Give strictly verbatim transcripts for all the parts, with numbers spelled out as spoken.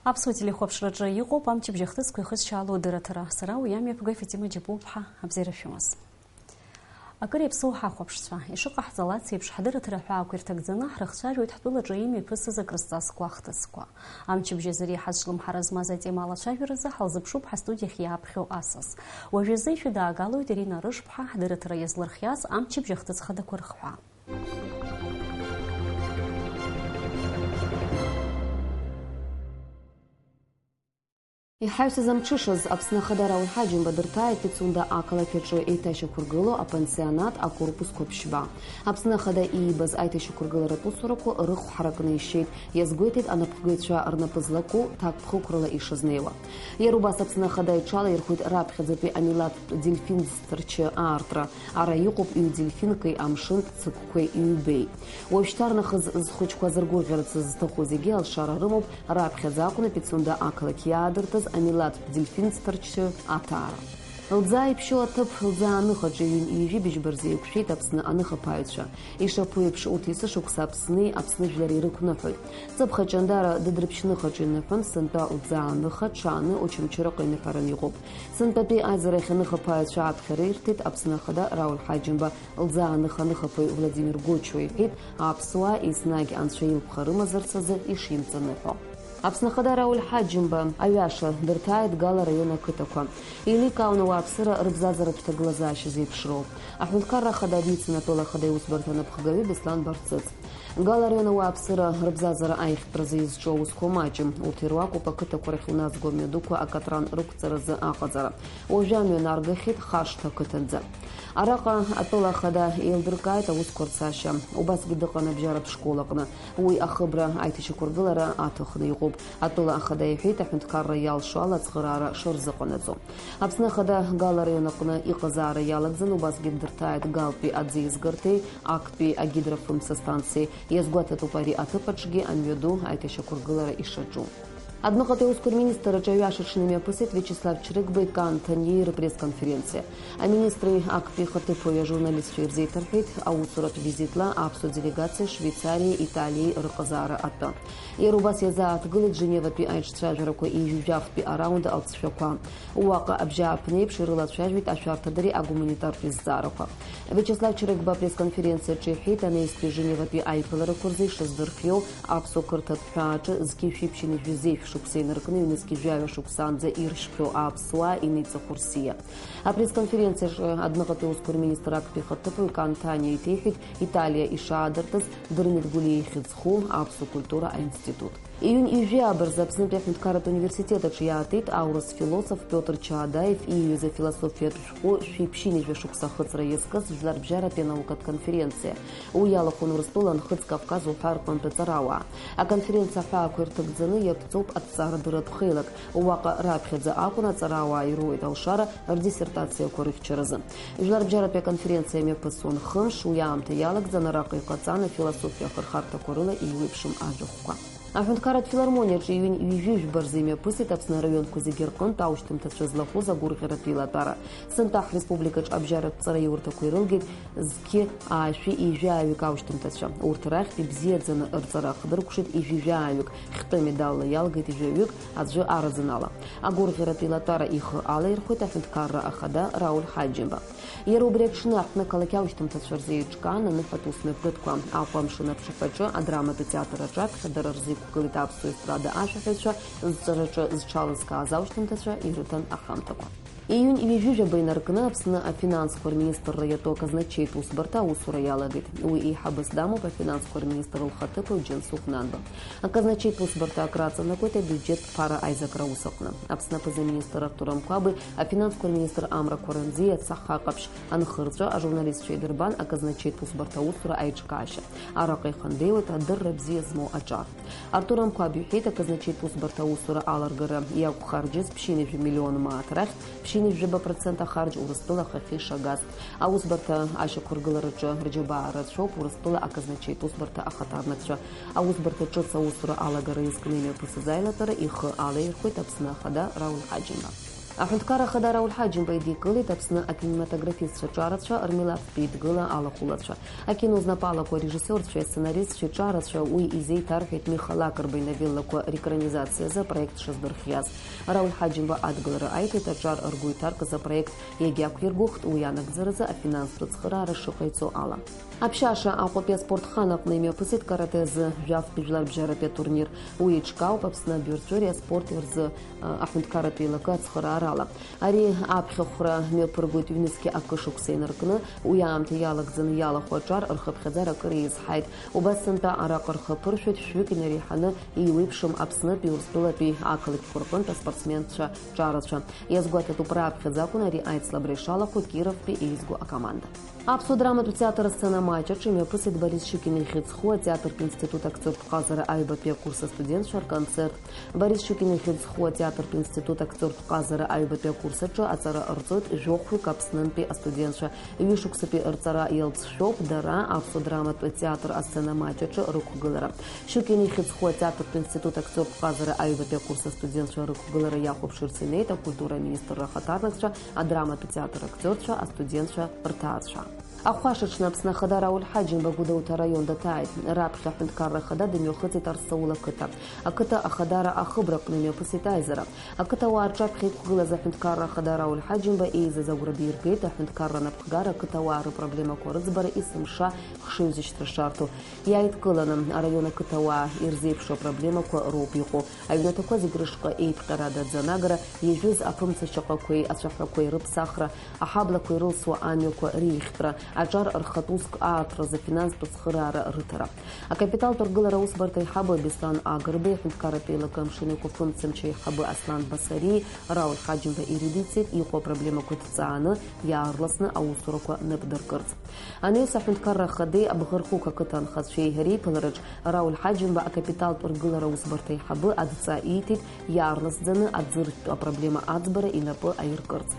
Аԥсуа телехәаԥшраҿы иҟоуп амчыбжь ахҭысқәа ихызшьаало адырраҭара. Сара уи амҩаԥгаҩ Фатима Џьапуаԥҳа, абзиара шәымаз. Акыр иаԥсоу ҳахәаԥшцәа, ишыҟаҳҵалац еиԥш, ҳдырраҭара ҳәаақәа ирҭагӡаны ҳрыхцәажәоит ҳтәылаҿы имҩаԥысыз акрызҵазкуа ахҭысқәа. Амчыбжь азы реиҳа зҿлымҳара змаз атема алацәажәаразы ҳалзыԥшуп ҳастудиахь иааԥхьо асас. Уажәазы ишәыдаагалоит Ирина Арышԥҳа ҳдырраҭара иазлырхиаз амчыбжь ахҭыс хадақәа рыхҳәаа. Иҳаҩсыз амҽышаз, Аԥсны Ахада Рауль Ҳаџьымба дырҭааит Пицунда ақалақь аҿы еиҭашьақәыргылоу апансионат акорпусқәа ԥшьба. Аԥсны Ахада иибаз аиҭашьақәыргыларатә усурақәа рыхә ҳаракны ишьеит, иазгәеиҭеит анапхгаҩцәа рнапы злаку ҭакԥхықәрала ишазнеиуа. Иара убас Аԥсны Ахада иҽалаирхәит раԥхьаӡатәи амилаҭтә дельфинцырчы аартра. Ара иҟоуп ҩ-дельфинқәеи амшынтә цыгқәеи ҩбеи. Уажәшьҭарнахыс зхәыҷқәа зыргәырӷьарц зҭаху зегьы алшара рымоуп, раԥхьаӡа акәны Пицунда ақалақь иаадыртыз амилаҭтә дельфинцырчы аҭаара. Лӡаа иԥшьоу аҭыԥ Лӡаа аныхаҿы ҩынҩажәи быжьба рзы еиқәшәеит Аԥсны аныхаԥааҩцәа. Ишаԥу еиԥш, урҭ есышықәса Аԥсни Аԥсны жәлари рықәныҳәоит. Ҵыԥх Аҷандара Дыдрыԥшь ныхаҿы иныҳәон, сынтәа Лӡаа аныха, ҽааны Очамчыраҟа иныҳәаран иҟоуп. Сынтәатәи аизарахь аныхаԥааҩцәа аԥхьара ирҭеит Аԥсны Ахада Рауль Ҳаџьымба. Лӡаа аныха аныхаԥаҩ Владимир Гочуа иҳәеит, аԥсуаа еснагь Анцәа илԥха рымазарц азы ишимҵаныҳәо. Аԥсны Ахада Рауль Ҳаџьымба аҩаша дырҭааит Гала араион ақыҭақәа. Еиликаауан ауааԥсыра рыбзазаратә ҭагылазаашьа зеиԥшроу. Аҳәынҭқарра Ахада дицын атәыла ахада иусбарҭа анапхгаҩы Беслан Барцыц. Гала араион ауааԥсыра рыбзазара аиӷьтәразы изҿу аусқәа маҷым. Урҭ ируакуп ақыҭақәа рахь уназго амҩадуқәа акатран рықәҵаразы аҟаҵара. Уажәы амҩа наргахьеит Хашҭа ақыҭанӡа. Араҟа атәыла ахада еилдыркааит аусқәа рцашьа. Убасгьы дыҟан абжьаратә школ аҟны. Уи ахыбра аиҭашьақәыргылара аҭахны иҟоуп. Атәыла ахада иҳәеит, аҳәынҭқарра иалшо ала ацхыраара шырзыҟанаҵо. Аԥсны Ахада Гала араион аҟны иҟазаара иалагӡан, убасгьы ддырҭааит Галтәи аӡеизгарҭеи актәи агидрофымца станциеи. Иазгәаҭатәуп ари аҭыԥ аҿгьы амҩаду аиҭашьақәыргылара ишаҿу. Адәныҟатәи аусқәа рминистрраҿы аҩаша аҽны имҩаԥысит Виачеслав Чрыгбеи Кан Ҭаниеи рпресс-конференциа. Аминистри актәи ихаҭыԥуаҩи ажурналистцәеи ирзеиҭарҳәеит аусуратә визитла аԥсуа делегациа Швеицариеи Италиеи рыҟазаара атәы. Иара убас иазааҭгылеит Женеватәи аиҿцәажәарақәа ижәжәафтәи араунд алҵшәақәа. Уаҟа абжьааԥнеиԥш ирылацәажәеит ашәарҭадареи агуманитартәи зҵаарақәа. Виачеслав Чрыгба апресс-конференциаҿы иҳәеит, анаҩстәи Женеватәи аиԥыларақәа рзы ишаздырхиоу аԥсуа қырҭтә ҳәааҿы зқьи жәшәи ԥшьынҩажәи зеижә шықәса инаркны ҩнызқьи жәаҩа шықәсаанӡа иршьхьоу аԥсуаа иниҵахо рсиа. Апресс-конференциаҿы адәныҟатәи аусқәа рминистр актәи ихаҭыԥуаҩ Кан Ҭаниа иҭеиҳәеит Италиа ишаадыртыз Дырмит Гәлиа ихьӡ зху аԥсуа культура аинститут. Июнь ҩажәи ааба рзы Аԥснытәи аҳәынҭқарратә университет аҿы иаатит аурыс философ Пиотр Чаадаев ииҩыз афилософиатә шәҟәы шәи ԥшьынҩажәа шықәса ахыҵра иазкыз жәларбжьаратәи анаукатә конференциа. Уи иалахәын Урыстәыла, Нхыҵ Кавказ уҳәа рҟынтә аҵарауаа. Аконференциа аҳәаақәа ирҭагӡаны иаԥҵоуп аҭҵаарадырратә хеилак. Уаҟа раԥхьаӡа акәын аҵарауаа ироуеит алшара рдиссертациақәа рыхьчаразы. Жәларбжьаратәи аконференциа мҩаԥысуан хымш, уи аамҭа иалагӡан араҟа иҟаҵан афилософиа ахырхарҭақәа рыла еиуеиԥшым ажәахәқәа. Аҳәынҭқарратә филармониаҿы иҩынь ҩажәи жәба рзы имҩаԥысит Аԥсны араионқәа зегьы рҟынтә аушьҭымҭацәа злахәыз агәырӷьаратә еилатәара. Сынтәа ҳреспубликаҿы абжьаратә ҵараиурҭақәа ирылгеит зқьи аашәи ҩажәи ааҩык аушьҭымҭацәа. Урҭ рахьтә ибзиаӡаны рҵара ахдыркәшеит ҩажәи ааҩык, хьтәы медалла иалгеит ҩажәаҩык, аӡәы араӡынала. Агәырӷьаратә еилатәара ихы алаирхәеит аҳәынҭқарра ахада Рауль Ҳаџьымба. Иара убри аҽны аҳҭнықалақь аушьҭымҭацәа рзы еиҿкаан аныҳәатә усмҩаԥгатәқәа. Аҟәа амшын аԥшаҳәаҿы адраматә театр аҿаԥхьа дара рзы иқәгылеит аԥсуа естрада ашәаҳәаҩцәа, зҵараҿы зҽалызкааз аушьҭымҭацәа ирыҭан ахамҭақәа. Июнь ҩажәижәаба инаркны Аԥсны афинансқәа рминистрра иатәу аказначеитә усбарҭа аусура иалагеит. Уи еиҳабыс дамоуп афинансқәа рминистр лхаҭыԥуаҩ Џьансыхә Нанба. Аказначеитә усбарҭа акраҵанакуеит абиуџьет ԥара аизакра аус аҟны. Аԥсны аԥыза-министр Артур Амқәаби афинансқәа рминистр Амра Қәаранӡиа цаха ҟаԥшь анхырҵәа, ажурналистцәа идырбан аказначеитә усбарҭа аусура аиҿкаашьа. Араҟа ихандеиуеит адырра бзиа змоу аҿар. Артур Амқәаб иҳәеит, аказначеитә усбарҭа аусура аларгара иақәхарџьыз ԥшьынҩажәи миллион мааҭ рахьтә ԥшьынҩажәи жәаба процент ахарџь Урыстәыла ахахьы ишагаз. Аусбарҭа ашьақәыргылараҿы рџьабаа рацәоуп Урыстәыла аказначеитә усбарҭа ахаҭарнакцәа. Аусбарҭа ҿыц аусура алагара иазкны имҩаԥысыз аилатәара ихы алаирхәеит Аԥсны Ахада Рауль Ҳаџьымба. Аҳәынҭқарра Ахада Рауль Ҳаџьымба идикылеит Аԥсны акинематографистцәа ҿарацәа рмилаҭтә еидгыла алахәылацәа. Акино знапы алаку арежиссиорцәеи асценаристцәеи ҿарацәа уи изеиҭарҳәеит Миха Лакрба иновеллақәа рекранизациазы апроект шаздырхиаз. Рауль Ҳаџьымба адгылара аиҭеит аҿар ргәы иҭаркыз апроект иагьақәиргәыхт, уи анагӡаразы афинанстә ацхыраара шыҟаиҵо ала. Аԥшьаша Аҟәатәи аспортхан аҟны имҩаԥысит каратэ азы жәафтә жәларбжьаратәи атурнир. Уи еиҿкаауп Аԥсны абиуарҵәыреи аспорти рзы, а, аҳәынҭқарратә еилакы ацхыраарала. Ари аԥхьахәра мҩаԥыргоит ҩнызқьи акы шықәса инаркны, уи аамҭа иалагӡаны иалахәу аҿар рхыԥхьаӡара акыр еизҳаит. Убас сынтәа араҟа рхы аԥыршәоит шәҩык инареиҳаны еиуеиԥшым Аԥснытәи Урыстәылатәи ақалақьқәа рҟынтә аспортсменцәа ҿарацәа. Иазгәаҭатәуп, раԥхьаӡа акәын ари аицлабра ишалахәу Кировтәи еизго акоманда. Аԥсуа драматә театр асцена маҷ аҿы имҩаԥысит Борис Щукин ихьӡ зху атеатртә институт актиортә ҟазара аҩбатәи акурс астудентцәа рконцерт. Борис Щукин ихьӡ зху атеатртә институт актиортә ҟазара аҩбатәи акурс аҿы аҵара ҟарҵоит жәохәҩык Аԥснынтәи астудентцәа. Ҩышықәсатәи рҵара иалҵшәоуп дара Аԥсуа драматә театр асцена маҷ аҿы рықәгылара. Щукин ихьӡ зху атеатртә институт актиортә ҟазара аҩбатәи акурс астудентцәа рықәгылара иахәаԥшырц инеит акультура аминистрра ахаҭарнакцәа, адраматә театр актиорцәа, астудентцәа рҭаацәа. Ахәашаҽны Аԥсны Ахада Рауль Ҳаџьымба Гәдоуҭа араион даҭааит. Раԥхьа аҳәынҭқарра Ахада дымҩахыҵит Арсаул ақыҭа. Ақыҭа Ахадара ахыбраҟны имҩаԥысит аизара. Ақыҭауаа рҿаԥхьа иқәгылаз аҳәынҭқарра Ахада Рауль Ҳаџьымба еизаз агәра диргеит аҳәынҭқарра анапхгара ақыҭауаа рыпроблемақәа рыӡбара есымша хшыҩзышьҭра шарҭо. Иааидкыланы араион ақыҭауаа ирзеиԥшу апроблемақәа роуп иҟоу. Аҩнаҭақәа зегь рышҟа еиԥҟьара адаӡанагара, иажәыз аԥымца шьаҟақәеи ацәаҳәақәеи рыԥсахра, аҳаблақәа ирылсуа амҩақәа реихтра, аҿар рхатә уск аартразы афинанстә ацхыраара рыҭара. Акапиталтә ргылара аусбарҭа аиҳабы Беслан Агрбеи, аҳәынҭқарратә еилакы амшын еиқәаԥымцамч аиҳабы Аслан Басариеи Рауль Ҳаџьымба ирыдиҵеит иҟоу апроблемақәа ҭҵааны, иаарласны аусурақәа напдыркырц. Анаҩс аҳәынҭқарра ахадеи Абӷархықә ақыҭа анхацәеи реиԥылараҿ Рауль Ҳаџьымба акапиталтә ргылара аусбарҭа аиҳабы адҵа ииҭеит иаарласӡаны аӡыртә апроблема аӡбара инапы аиркырц.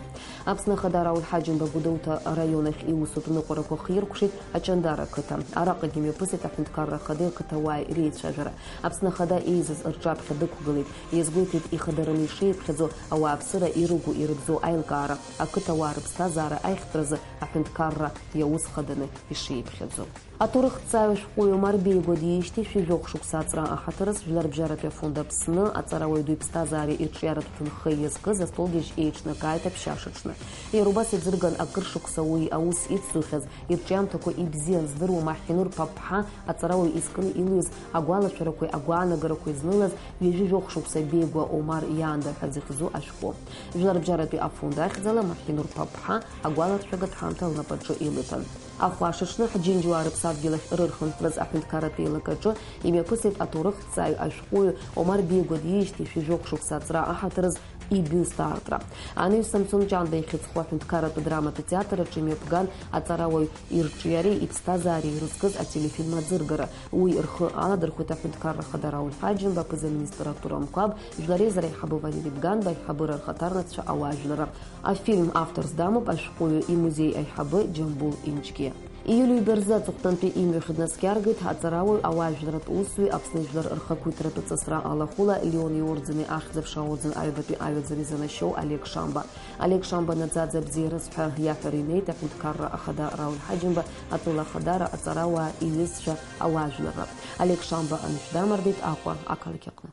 Аԥсны Ахада Рауль Ҳаџьымба Гәдоуҭа араион ахь иусутә ныҟәарақәа хиркәшеит Аҷандара ақыҭа. Араҟагьы имҩаԥысит аҳәынҭқарра ахадеи ақыҭауааи реицәажәара. Аԥсны Ахада еизаз рҿаԥхьа дықәгылеит. Иазгәеиҭеит ихадараны ишеиԥхьаӡо, ауааԥсыра ирыгу-ирыбзоу аилкаара, ақыҭауаа рыԥсҭазаара аихтразы аҳәынҭқарра иаус хаданы ишеиԥхьаӡо. Аҭоурыхҭҵааҩ ашәҟәыҩҩы Омар Беигәа диижьҭеи шәи жәохә шықәса аҵра аҳаҭырыз Жәларбжьаратәи афонд Аԥсны аҵарауаҩ ду иԥсҭазаареи ирҿиаратә ҭынхеи иазкыз астолгьежь еиҿнакааит аԥшьашаҽны. Иара убас иӡырган акыр шықәса уи аус ицзухьаз, ирҿиамҭақәа ибзиан здыруа Маҳинур Ԥаԥҳа аҵарауаҩ изкны илҩыз агәалашәарақәеи агәаанагарақәеи знылаз ҩажәи жәохә шықәса Беигәа Омар иаанда ҳәа зыхьӡу ашәҟәы. Жәларбжьаратәи афонд ахьӡала Маҳинур Ԥаԥҳа агәаларшәагатә ҳамҭа лнапаҿы илыҭан. Ахәашаҽны ҳџьынџьуаа рыԥсадгьыл ахь рырхынҳәраз аҳәынҭқарратә еилакаҿы имҩаԥысит аҭоурыхҭҵааҩ ашәҟәыҩҩы Омар Беигәа диижьҭеи шәи жәохә шықәса аҵра аҳаҭырыз ибиуст аартра. Анаҩс Самсон Ҷанба ихьӡ зху аҳәынҭқарратә драматә театр аҿы имҩаԥган аҵарауаҩ ирҿиареи иԥсҭазаареи ирызкыз ателефильм аӡыргара. Уи рхы аладырхәит аҳәынҭқарра ахада Рауль Ҳаџьымба, аԥыза-министр Артур Амқәаб, жәлар реизара аиҳабы Валери Бганба, аиҳабыра рхаҭарнакцәа, ауаажәларра. Афильм авторс дамоуп ашәҟәыҩҩы имузеи аиҳабы Џьамбул Инџьгьиа. Июль ҩба рзы аҵыхәтәантәи имҩахь днаскьаргеит аҵарауаҩ, ауаажәлартә усзуҩ, Аԥсны жәлар рхақәиҭратә ҵысра алахәыла Леон иордени ахьӡ-аԥша аорден аҩбатәи аҩаӡара изанашьоу Олег Шамба. Олег Шамба наӡаӡа абзиараз ҳәа иаҳәара инеит аҳәынҭқарра ахада Рауль Ҳаџьымба, атәыла ахадара, аҵарауаа, иҩызцәа, ауаажәларра. Олег Шамба анышә дамардеит Аҟәа ақалақь аҟны.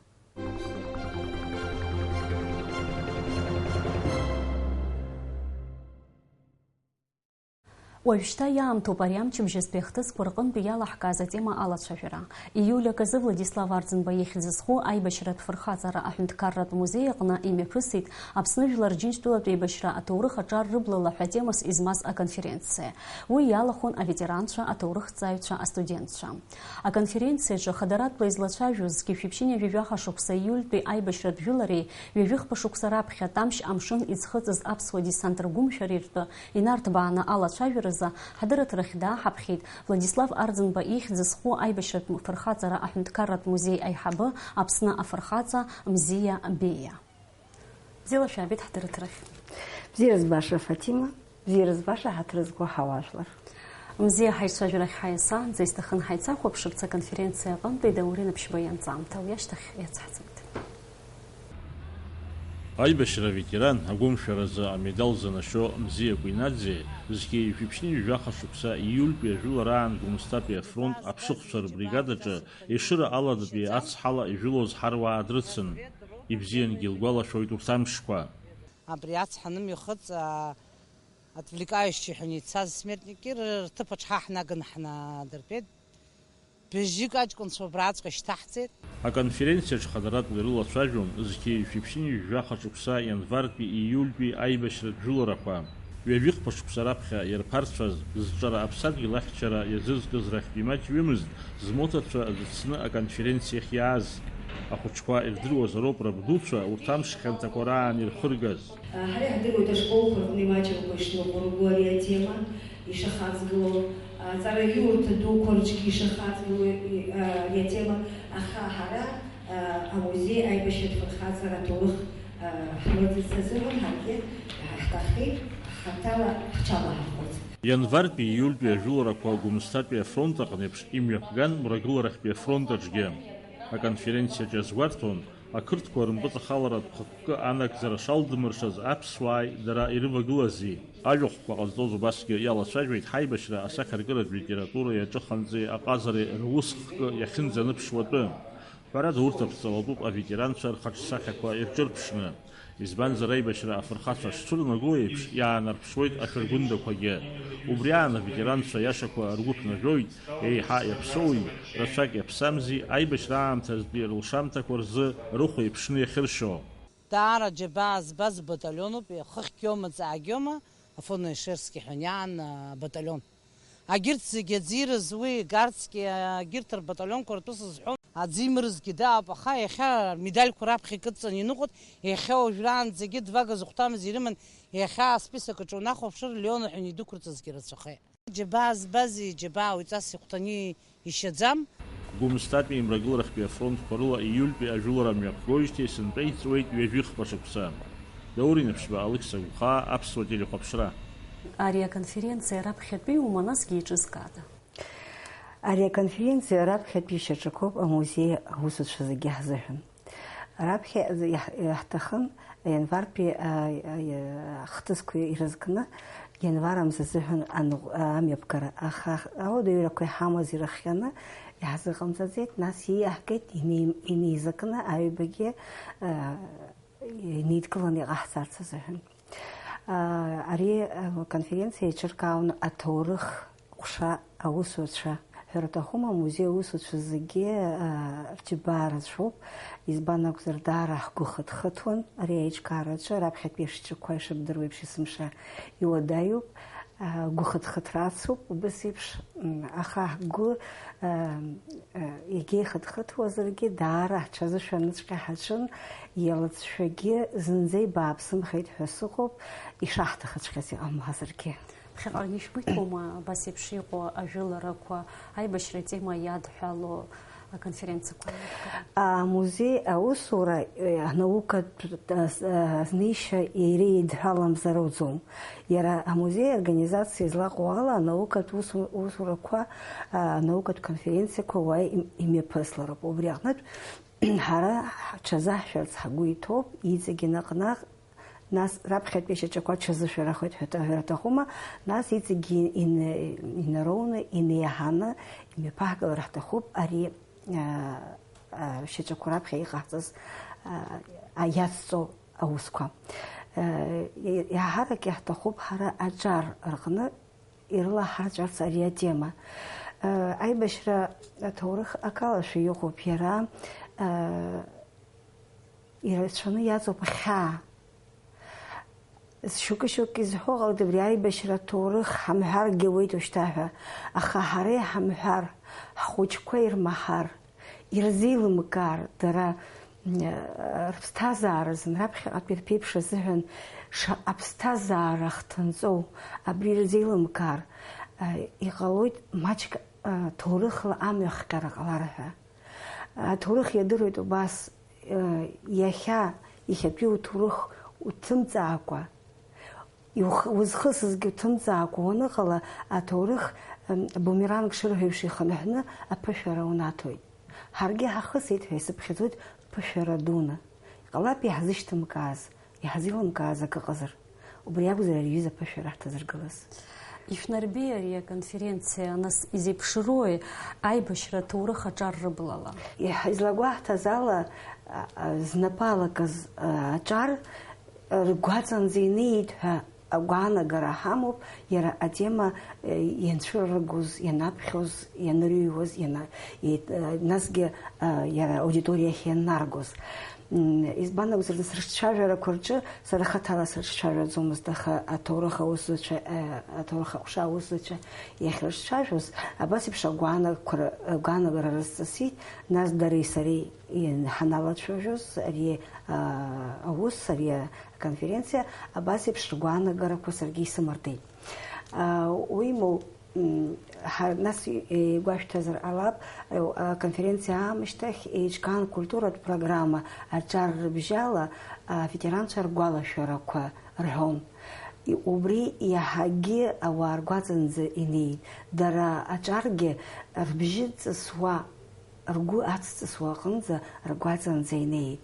Уажәшьҭа иаамҭоуп ари амчыбжьызтәи ахҭысқәа рҟынтә иалаҳкааз атема алацәажәара. Иулиа Казы Владислав Арӡынба ихьӡ зху аибашьратә фырхаҵара аҳәынҭқарратә музеи аҟны имҩаԥысит Аԥсны Жәлар Џьынџьтәылатә еибашьра аҭоурых аҿар рыблала ҳәа темас измаз аконференциа. Уи иалахәын аветеранцәа, аҭоурыхҭҵааҩцәа, астудентцәа. Аконференциаҿы хадаратәла излацәажәоз зқьи жәшәи ԥшьынҩажәи жәаха шықәса иультәи аибашьратә жәылареи ҩажәихԥа шықәса раԥхьа Тамшь амшын иӡхыҵыз аԥсуа десант ргәымшәареи ртәы инарҭбааны алацәажәаразы ҳдырраҭарахь дааҳаԥхьеит Владислав Арӡынба ихьӡ зху аибашьратә фырхаҵара аҳәынҭқарратә музеи аиҳабы, Аԥсны афырхаҵа Мзиа Беиа. Бзиала шәаабеит ҳдырраҭарахь. Бзиара збаша, Фатима, бзиара збаша ҳаҭыр зқәу ҳауаажәлар. Мзиа, ҳаицәажәарахь ҳаиасаанӡа исҭахын ҳаицахәаԥшырц аконференциа аҟынтәи Даур Инаԥшьба ианҵамҭа, уи ашьҭахь иацҳҵоит. Аибашьра аветеран, агәымшәаразы амедал занашьо Мзиа Кәинаӡе, зқьи жәиԥшьынҩажәаха шықәса ииультәи ажәылараан Гәымсҭатәи афронт аԥшыхәцәа рбригадаҿы Ешыра аладатәи ацҳала ижәылоз ҳаруаа дрыцын. Ибзиангьы илгәалашәоит урҭ амшқәа. Абри ацҳа нымҩахыҵ, а, отвлекающий ҳәа ицаз смертникки ры-, рҭыԥаҿ ҳа ҳнаганы ҳнадыртәеит. Быжьҩык аҷкәынцәа убраҵәҟьа шьҭаҳҵеит. Аконференциаҿ хадаратәла ирылацәажәон зқьи жәиԥшьынҩажәаха шықәса ианвартәи ииультәи аибашьратә жәыларақәа. Ҩажәихԥа шықәса раԥхьа иарԥарцәаз зҿара аԥсадгьыл ахьчара иазызкыз рахьтә имаҷҩымызт змоҭацәа зыцны аконференциахь иааз. Ахәыҷқәа ирдыруазароуп рабдуцәа урҭ амш хьанҭақәа раан ирхыргаз. Ҳара иаҳдыруеит ашколқәа рҟны имаҷымкәа ишныҟәырго ари атема, ишахаҵгыло, аҵараиурҭа дуқәа рҿгьы ишахаҵгыло, и-, а, ари атема, аха ҳара, а, амузеи аибашьратә фырхаҵара аҭоурых, а, ҳмырӡырц азыҳәан ҳаргьы ҳаҳҭаххеит, ҳхаҭала ҳҽалаҳархәырц. Ианвартәи ииультәи ажәыларақәа Гәымсҭатәи афронт аҟны еиԥш имҩаԥган Мрагыларахьтәи афронт аҿгьы. Аконференциаҿ иазгәарҭон, ақырҭқәа рымпыҵахаларатә хықәкы анагӡара шалдмыршаз аԥсуааи дара ирывагылази. Ажәахәқәа ҟазҵоз убасгьы иалацәажәеит ҳаибашьра асахьаркыратә литературеи аҿыхантәи аҟазареи русхкы иахьынӡаныԥшуа атәы. Ҳәарада, урҭ аԥҵалатәуп аветеранцәа рхаҿсахьақәа ирҿырԥшны. Избанзар, аибашьра афырхацәа шцәырнаго еиԥш, иаанарԥшуеит ашәыргәындақәагьы. Убри аан аветеранцәа иашақәа ргәы ԥнажәоит, еиҳа иаԥсоуи, рацәак иаԥсамзи, аибашьра аамҭазтәи рылшамҭақәа рзы рыхә еиԥшны иахьыршьо. Даара џьабаа збаз баталионуп, хыхьгьома, ҵаагьома, Афон Ешерски ҳәа иаан, а, баталион. Агьырҭ зегьы аӡы ирыз уи Гарцки, агьырҭ рбаталионқәа ртәы сызҳәом. Аӡы имырызгьы даауп, аха иахьа рмедальқәа раԥхьа икыдҵаны иныҟәоит, иахьа уажәраанӡагьы двага зыхәҭамыз ирыман, иахьа асписок аҿы унахәаԥшыр, Леон ҳәа идәықәырҵазгьы рацәахеит. Џьабаа збази, џьабаа уаҩҵас ихәҭаны ишьаӡам. Гәымсҭатәи Мрагыларахьтәи афронтқәа рыла ииультәи ажәылара мҩаԥгоижьҭеи сынтәа иҵуеит ҩажәихԥа шықәса. Даур Инаԥшьба, Алықьса Гәхаа, Аԥсуа телехәаԥшра. Ари аконференциа раԥхьатәиума, насгьы еиҿызкаада? Ари аконференциа раԥхьатәи шьаҿақәоуп амузеи аусуцәа зегьы ҳзыҳәан. Раԥхьа иаҳ-, иаҳҭахын ианвартәи, а, а, ахҭысқәа ирызкны ианвар амза азыҳәан аныҟ-, а, амҩаԥгара, аха ауадаҩрақәа иҳамаз ирыхианы иаҳзыҟамҵаӡеит, нас ииаҳгеит инеи-, инеизакны аҩбагьы, а, инеидкыланы иҟаҳҵарц азыҳәан. А, ари, а, конференциа еиҿыркаауан аҭоурых ҟәша аусуцәа. Ҳәара аҭахума, амузеи аусуцәа зегьы, а, рџьабаа рацәоуп, избан акәзар, даара ҳгәы хыҭхыҭуан ари аиҿкаараҿы, раԥхьатәи ашьаҿақәа ишыбдыруа еиԥш есымша иуадаҩуп, а, гәыхыҭхыҭра ацуп, убас еиԥш, м, аха ҳгәы, а, а, егьа ихыҭхыҭуазаргьы, даара ҳҽазышәаныҵәҟьа ҳаҿын, иалҵшәагьы зынӡа ибааԥсымхеит ҳәа сыҟоуп, ишаҳҭахыҵәҟьаз иҟамлазаргьы. Ԥхьаҟа ишәгәеиҭома абас еиԥш иҟоу ажәыларақәа, аибашьра атема иадҳәало аконференциақәа? Амузеи аусура, э, анаукатә, э, знеишьа иара идҳәаламзароуӡом. Иара амузеи аорганизациа излаҟоу ала анаукатә усу-, усурақәа, а, анаукатә конференциақәа уа им-, имҩаԥыслароуп. Убри аҟнытә, ҳара ҳҽазаҳшәарц ҳгәы иҭоуп, иҵегьы наҟ-наҟ, нас раԥхьатәи ашьаҿақәа ҽазышәарахоит ҳәа аҳәара аҭахума, нас иҵегьы ин-, инароуны, инеиҳаны имҩаԥаҳгалар ҳҭахуп ари, а, а, шьаҿақәа раԥхьа иҟаҳҵаз, а, а, иацҵо аусқәа. Э, и-, иаҳарак иаҳҭахуп ҳара аҿар рҟны ирылаҳарҵәарц ари атема. Э, аибашьра аҭоурых акалашәа иҟоуп иара, э, ирацәаны иаҵоуп ахьаа. Шьоукы-шьоукы изҳәо ҟалеит, абри аибашьра аҭоурых ҳамҳәаргьы ауеит уажәшьҭа ҳәа, аха ҳара иҳамҳәар, ҳхәыҷқәа ирмаҳар, ирзеилымкаар, дара, м, рыԥсҭазааразын, раԥхьаҟатәи рԥеиԥш азыҳәан шаҟа ԥсҭазаара хҭынҵоу, абри ирзеилымкаар, а, иҟалоит маҷк, а, ҭоурыхла амҩахҟьара ҟалар ҳәа. Аҭоурых иадыруеит убас, а, иахьа, иахьатәи уҭоурых уҭымҵаакәа, Иух-, узхысызгьы уҭымҵаакәа уаныҟала, аҭоурых, м, бумеранг шырҳәо еиԥш ихынҳәны аԥышәара унаҭоит. Ҳаргьы ҳахысит ҳәа исыԥхьаӡоит ԥышәара дуны. Иҟалап иаҳзышьҭымкааз, Иҳазеилымкааз акы ыҟазар, убри акәзар ари аҩыза аԥышәара ҳҭазыргылаз. Ишәнарбеи ари аконференциа, нас, изеиԥшрои аибашьра аҭоурых аҿар рыблала? Иҳ-, излагәаҳҭаз ала, а, а, знапы алакыз, а, аҿар ргәаҵанӡа инеит ҳәа агәаанагара ҳамоуп, иара атема, э, ианцәырыргоз, ианаԥхьоз, ианырыҩуаз, иана-, и-, э, насгьы, э, иара аудиториа ахь ианнаргоз. М, избан акәзар, нас рыҿцәажәарақәа рҿы сара хаҭала срыҿцәажәаӡомызт, аха аҭоурых аусзуҩцәа, э, аҭоурых аҟәша аусзуҩцәа иахьрыҿцәажәоз, абас еиԥш агәаанагақәа р-, агәаанагара рызҵысит, нас дареи сареи ин-, ҳаналацәажәоз, ари, а, аус, ари аконференциа, абас еиԥш ргәаанагарақәа саргьы исымардеит. А, уимоу, м, ҳа-, нас и-, игәашәҭазар ҟалап, а, аконференциа аамышьҭахь еиҿкаан культуратә программа аҿар рыбжьала аветеранцәа ргәалашәарақәа рҳәон. И-, убри иаҳагьы ауаа ргәаҵанӡа инеит. Дара аҿаргьы рбжьы ҵысуа ргәы ацҵысуа аҟынӡа ргәаҵанӡа инеит.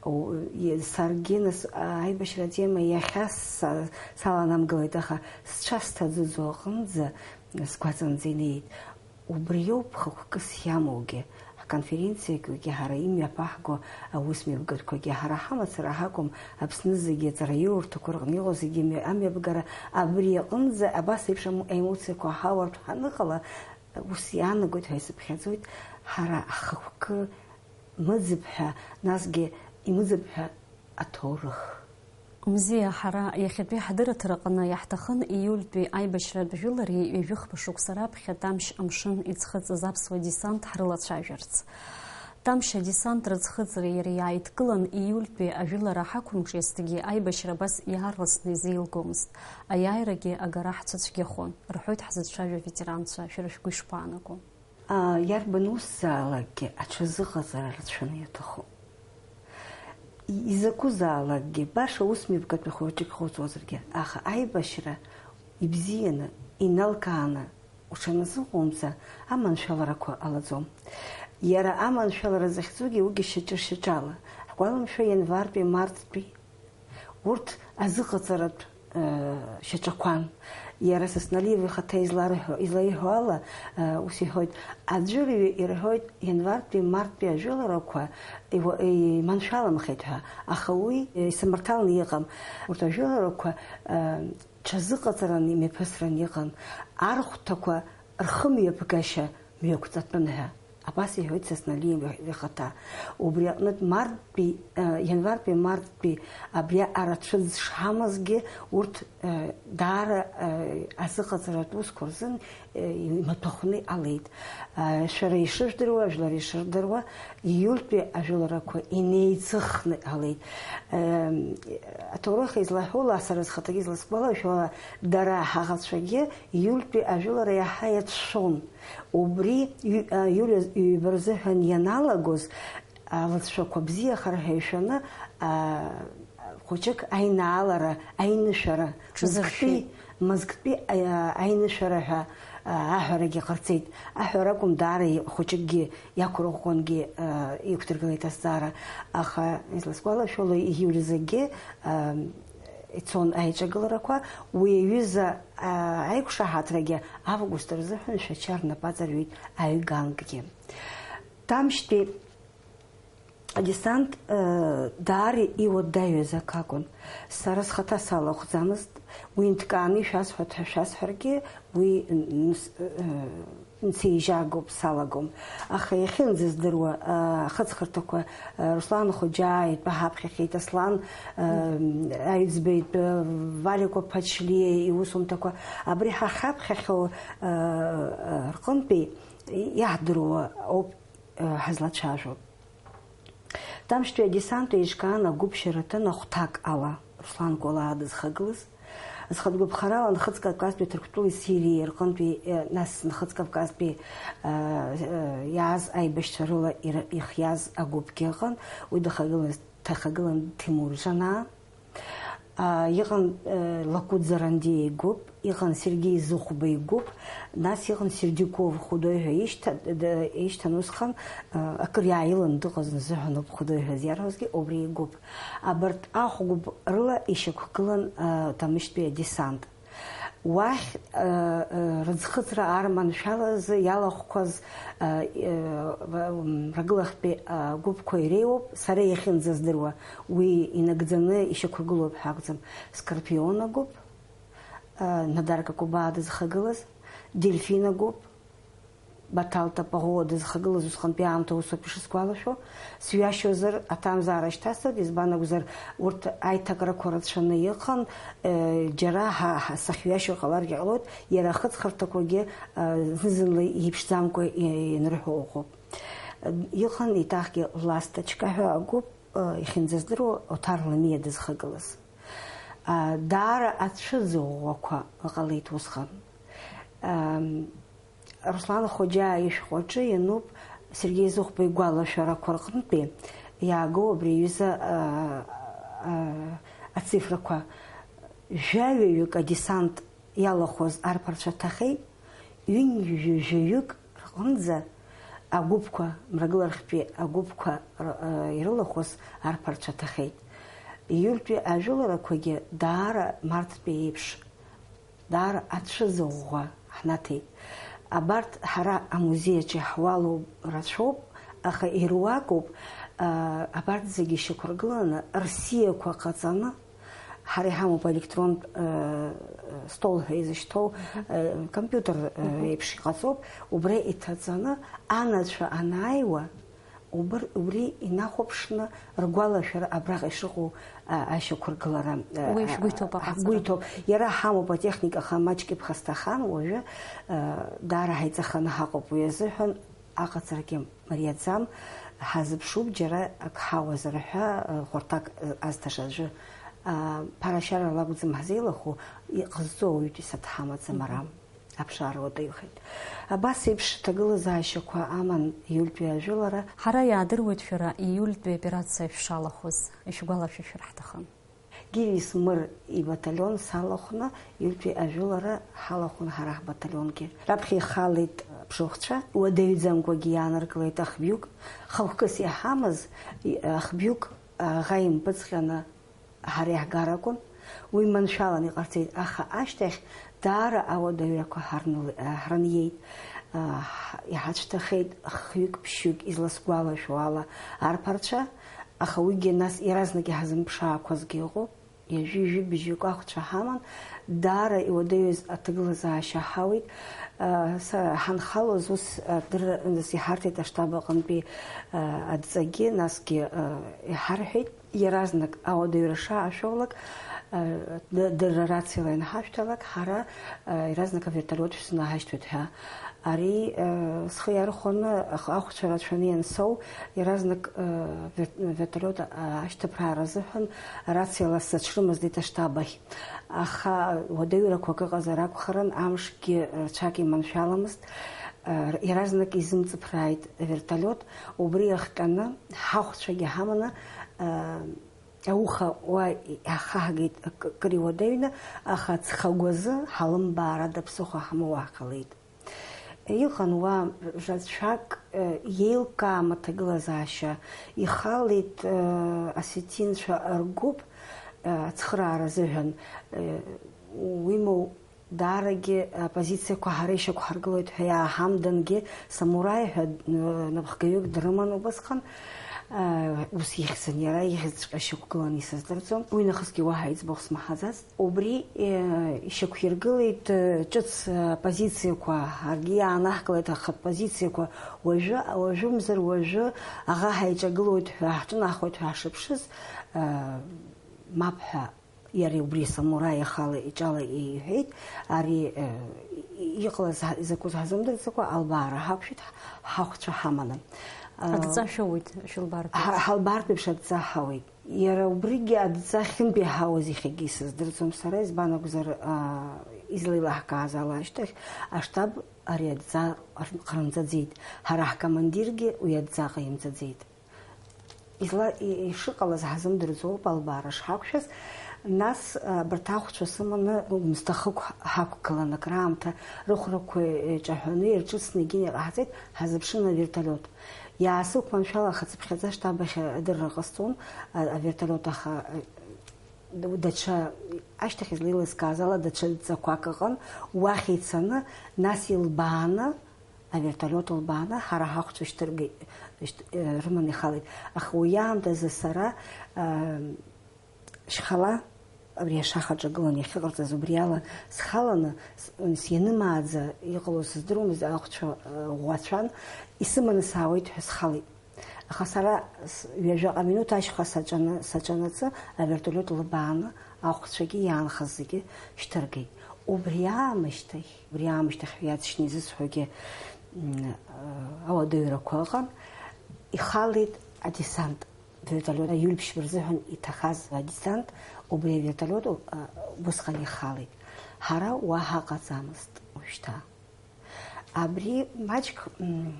О, е-, саргьы нас, а, аибашьра атема иахьа са-, саланамгылеит, аха сцәа сҭаӡыӡо аҟынӡа сгәаҵанӡа инеит. Убриоуп хықәкыс иамоугьы, ҳконференциақәагьы, ҳара имҩаԥаҳго аусмҩаԥгатәқәагьы, ҳара ҳамацара ҳакәым, Аԥсны зегьы аҵараиурҭақәа рҟны иҟоу зегьы мҩа-, амҩаԥгара абри аҟынӡа абас еиԥш ам-, аемоциақәа ҳауартә ҳаныҟала, ус иаанагоит ҳәа исыԥхьаӡоит, ҳара ҳхықәкы мыӡып ҳәа, насгьы имыӡып ҳәа аҭоурых. Мзиа, ҳара иахьатәи ҳдырраҭараҟны иаҳҭахын ииультәи аибашьратә жәылареи ҩажәихԥа шықәса раԥхьа Тамшь амшын иӡхыҵыз аԥсуа десант ҳрылацәажәарц. Тамшь адесант рыӡхыҵреи иареи иааидкылан, ииультәи ажәылара ҳақәымҿиазҭгьы аибашьра абас иаарласны изеилгомызт. Аиааирагьы агара ҳцәыцәгьахон, рҳәоит ҳзыцәажәо аветеранцәа, шәара шәгәы ишԥаанаго? А, иарбан усзаалакгьы аҽазыҟаҵара рацәаны иаҭахуп. И-, изакәызаалакгьы, баша усмҩаԥгатәи хәыҷык хәыцуазаргьы, аха аибашьра ибзианы, иналкааны уҽаназыҟоумҵа, аманшәаларақәа ҟалаӡом. Иара аманшәалара захьӡугьы уигьы шьаҿа-шьаҿала. Ҳгәаламшәо ианвартәи марттәи урҭ азыҟаҵаратә, э, шьаҿақәан. Иара Сасналиев ихаҭа изларҳәо, излаиҳәо ала, э, ус иҳәоит, аӡәырҩы ирҳәоит ианвартәи марттәи ажәыларақәа иуа-, иманшәаламхеит ҳәа, аха уи, э, исамарҭаланы иҟам. Урҭ ажәыларақәа, э, ҽазыҟаҵаран имҩаԥысран иҟан, архәҭақәа рхымҩаԥгашьа мҩақәҵатәын ҳәа. Абас иҳәоит Сасналиев ихаҭа. Убри аҟнытә марттәи, э, ианвартәи марттәи абри арацәа зшҳамазгьы урҭ, э, даара, э, азыҟаҵаратә усқәа рзын, э, имаҭәахәны иҟалеит. Э, шәара ишыжәдыруа, жәлар ишырдыруа, ииультәи ажәыларақәа инеиҵыхны иҟалеит. Э, аҭоурых излаҳәо ала, сара схаҭагьы изласгәалашәо ала, дара ҳаӷацәагьы ииультәи ажәылара иаҳа иацәшәон. Убри ҩ-, а, иулиа ҩба рзыҳәан ианалагоз, алыҵшәақәа бзиахар ҳәа ишәаны, а, хәыҷык аинаалара, аинышәара, ҽазыршәеит. Мызктәи, мызктәи, а, аинышәара ҳәа, а, аҳәарагьы ҟарҵеит. Аҳәара акәым, даара и-, хәыҷыкгьы иақәырӷәӷәангьы, а, иқәдыргылеит азҵаара. Аха изласгәалашәало, ииулиа зегьы, а, ицон аиҿагыларақәа, уи аҩыза, а, аиқәшаҳаҭрагьы август рзыҳәан Шәача рнапы аҵарҩит аҩганкгьы. Тамшьтәи адесант, э, даара иуадаҩыз акы акәын. Сара схаҭа салахәӡамызт, уи нҭкааны ишәасҳәоит ҳәа шәасҳәаргьы, уи н-, н-, э, нсеижьагоуп, салагом. Аха иахьынӡаздыруа, э, ахыҵхырҭақәа, э, Руслан Хоџьаа итәы ҳаԥхьахьеит, Аслан, э, Аҩӡба итәы, Валико Ԥачлиа иусумҭақәа, абри ҳахьаԥхьахьоу, э, э, рҟынтәи иаҳдыруа ауп, э, ҳазлацәажәо. Тамшьтәи адесант еиҿкаан агәыԥ шьараҭын ахәҭак ала, Руслан Кәалаа дызхагылаз. Зхатә гәаԥхарала Нхыҵ Кавказтәи Ҭырқәтәылеи Сириеи рҟынтәи, э, нас Нхыҵ Кавказтәи, э, э, иааз аибашьцәа рыла ир-, ихиаз агәыԥгьы ыҟан, уи дахагылан, дахагылан Ҭемур Џьанаа. Иҟан Лакәыӡ Арандиа игәыԥ, иҟан Сергеи Зыхәба игәыԥ, нас иҟан Сердюков хәыдои ҳәа ишьҭан усҟан, акыр иааилан дыҟаз, нзыҳәан ауп хәыдои ҳәа зиарҳәозгьы, убри игәыԥ. Абарҭ ахәгәыԥ рыла ишьақәгылан Ҭамышьтәи адесант. Уахь рыӡхыҵра арманшәалазы иалахәқәаз рагылахьтәи агәыԥқәа иреиуоуп, сара иахьынӡаздыруа, уи инагӡаны ишьақәыргылоуп ҳәа акәӡам. Скорпион агәыԥ, Надарка Кобаа дызхагылаз, Дельфин агәыԥ, Баҭал Тапаӷоуа дызхагылаз усҟантәи аамҭа усоуп ишысгәалашәо, сҩашьозар, аҭамзаара шьҭасҵоит, избан акәзар, урҭ аиҭакрақәа рацәаны иҟан, џьара ҳа, ҳа, сахьҩашьо ҟаларгьы ҟалоит, иара ахыҵхырҭақәагьы зны-зынла иеиԥшӡамкәа ианырҳәо ыҟоуп. Иҟан еиҭахгьы Ласточка ҳәа агәыԥ, ихьынӡаздыруа Оҭар Ламиа дызхагылаз. Даара ацәыӡ ӷәӷәақәа ыҟалеит усҟан. Руслан Хоџьаа ишәҟәаҿы иануп Сергеи Зыхәба игәалашәарақәа рҟынтәи иаагоу абри аҩыза, а, а, ацифрақәа. Жәаҩаҩык адесант иалахәыз арԥарцәа ҭахеит, ҩынҩажәаҩык рҟынӡа агәыԥқәа, мрагыларахьтәи агәыԥқәа р-, а, ирылахәыз арԥарцәа ҭахеит. Июльтәи ажәыларақәагьы даара марттәи еиԥш даара ацәыӡ ӷәӷәа ҳнаҭеит. Абарҭ ҳара амузеи аҿы иаҳуалу рацәоуп, аха ируакуп, а, абарҭ зегьы шьақәыргыланы, рсиақәа ҟаҵаны, ҳара иҳамоуп електронтә, а, стол ҳәа изышьҭоу, а, компиутер, а, еиԥш иҟаҵоуп, убра иҭаҵаны, анацәа анааиуа, Убр-, убри инахәаԥшны ргәалашәара абраҟа ишыҟоу, а, ашьақәыргылара, а, Уи шәгәы иҭоуп а, аҟаҵара. Ҳгәы иҭоуп. Иара ҳамоуп атехника, аха маҷк иԥхасҭахан, уажәы, а, даара ҳаиҵаханы ҳаҟоуп. Уи азыҳәан аҟаҵарагьы мариаӡам, ҳазыԥшуп, џьара ак ҳауазар ҳәа, а, хәарҭак, а, азҭаша аӡәы, а, ԥарашьарала акәӡам ҳзеилахәу, иҟазҵо ауаҩытәыҩса дҳамаӡам ара. Мгм. Аԥшаара уадаҩхеит. Абас еиԥш ҭагылазаашьақәа аман июльтәи ажәылара. Ҳара иаадыруеит шәара ииультәи аоперациа шәшалахәыз, ишәгәалашәашәар ҳҭахын. Гиви Смыр ибаталион салахәны, ииультәи ажәылара ҳалахәын ҳара ҳбаталионгьы. Раԥхьа ихалеит аԥшыхәцәа, уадаҩӡамкәагьы иааныркылеит ахҩык, хықәкыс иҳамаз, и-, ахҩык аӷа импыҵҟьаны ҳара иаҳгар акәын, уи маншәалан иҟарҵеит, аха ашьҭахь даара ауадаҩрақәа ҳарныл-, ҳраниеит, ҳ-, иҳацәҭахеит хҩык-ԥшьҩык, изласгәалашәо ала, арԥарцәа, аха уигьы нас иаразнак иҳазымԥшаақәазгьы ыҟоуп, ҩажәи жәибжьҩык ахәцәа ҳаман, даара иуадаҩыз аҭагылазаашьа ҳауит. Са ҳанхалоз ус адырра иҳарҭеит аштаб аҟынтәи адҵагьы, насгьы иҳарҳәеит. Иаразнак ауадаҩра шаашәолак, ы, д-, дырра рациала ианҳашәҭалак, ҳара, ы, иаразнак авертолиот шәзынаҳашьҭуеит ҳәа. Ари, ы, схы иархәаны, ах-, ахәцәа рацәаны иансоу, иаразнак, ы, вер-, вертолиот, ы, ашьҭыԥраара азыҳәан рациала сзацәрымызт аштаб ахь. Аха уадаҩрақәак ыҟазар акәхарын, амшгьы рацәак иманшәаламызт. Ы, иаразнак изымҵыԥрааит авертолиот, убри иахҟьаны ҳахәцәагьы ҳаманы, ы, ауха уа иаҳхаҳгеит, к-, кыр иуадаҩны, аха ҵхагәазы ҳалымбаарада ԥсыхәа ҳамоу ҳҟалеит. Иҟан уа рацәак, ы, иеилкаам аҭагылазаашьа, ихалеит, ы, осетинцәа ргәыԥ, ы, ацхыраара азыҳәан, ы, уимоу, Даарагьы апозициақәа ҳара ишьақәҳаргылоит ҳәа иааҳамдангьы, самураи ҳәа, э, напхгаҩык дрыман убасҟан, э, ус ихьӡын иара, ихьӡҵәҟьа шьақәгылан исыздырӡом. Уи нахысгьы уаҳа иӡбахә смаҳаӡацт. Убри, э, ишьақәиргылеит, э, ҿыц, э, позициақәа, ҳаргьы иаанаҳкылеит ахатә позициақәа. Уажәы, уажәымзар уажәы аӷа ҳаиҿагылоит ҳәа, ҳҿынахоит ҳәа ҳшыԥшыз, э, мап ҳәа Иара убри самураи ихала иҿала иҳәеит, ари, э, и-, иҟалаз ҳа-, изакәыз ҳзымдырӡакәа, албаара ҳақәшәеит, ҳ-, ҳахәцәа ҳаманы. Э, Адҵа шәоуит, шәылбаартә ҳа-, еиԥш. Ҳалбаартә еиԥш адҵа ҳауеит. Иара убригьы адҵа ахьынтә иҳауаз иахьагьы исыздырӡом сара, избан акәзар, а, излеилаҳкааз ала ашьҭахь аштаб ари адҵа ар-, ҟарымҵаӡеит. Ҳара ҳкомандиргьы уи адҵа ҟаимҵаӡеит. Изла-, и-, ишыҟалаз ҳазымдырӡо ауп албаара шҳақәшәаз, Нас, а, абарҭ ахәцәа сыманы Гәымсҭа хықә ҳақәгылан, акраамҭа рыхәрақәа еиҿаҳәаны ирҿыцны егьин иҟаҳҵеит, ҳазыԥшын аверталиот. Иаасықәманшәалахацыԥхьаӡа аштаб ахь адырра ҟасҵон, а, аверталиот, аха, а, д-, даҽа, ашьҭахь излеилыскааз ала, даҽа ҵақәак ыҟан, уахь ицаны, нас илбааны, аверталиот лбааны, ҳара ҳахәцәа шьҭыргеит, шьҭ-, э, рыманы ихалеит. Аха уи аамҭазы сара, а, шьхала абри ашахаҿы гылан иахьыҟарҵаз, убри ала схаланы, с-, сианымааӡа иҟалоз сыздыруамызт, ахәцәа, э, ӷәӷәацәан, исыманы саауеит ҳәа схалеит. Аха сара с-, ҩажәаҟа минуҭ ашьха саҿаны, саҿанаҵы, авертолиот лыбааны ахәцәагьы иаанхаз зегьы шьҭыргеит. Убри аамышьҭахь, убри аамышьҭахь уи аӡшьны изысҳәогьы, м, э, ауадаҩрақәа ыҟан, ихалеит адесант. Вертолиот аиулԥшьба рзыҳәан иҭахаз адесант убри авертолиот, а, усҟан ихалеит. Ҳара уа ҳаҟаӡамызт уажәшьҭа. Абри маҷк, м,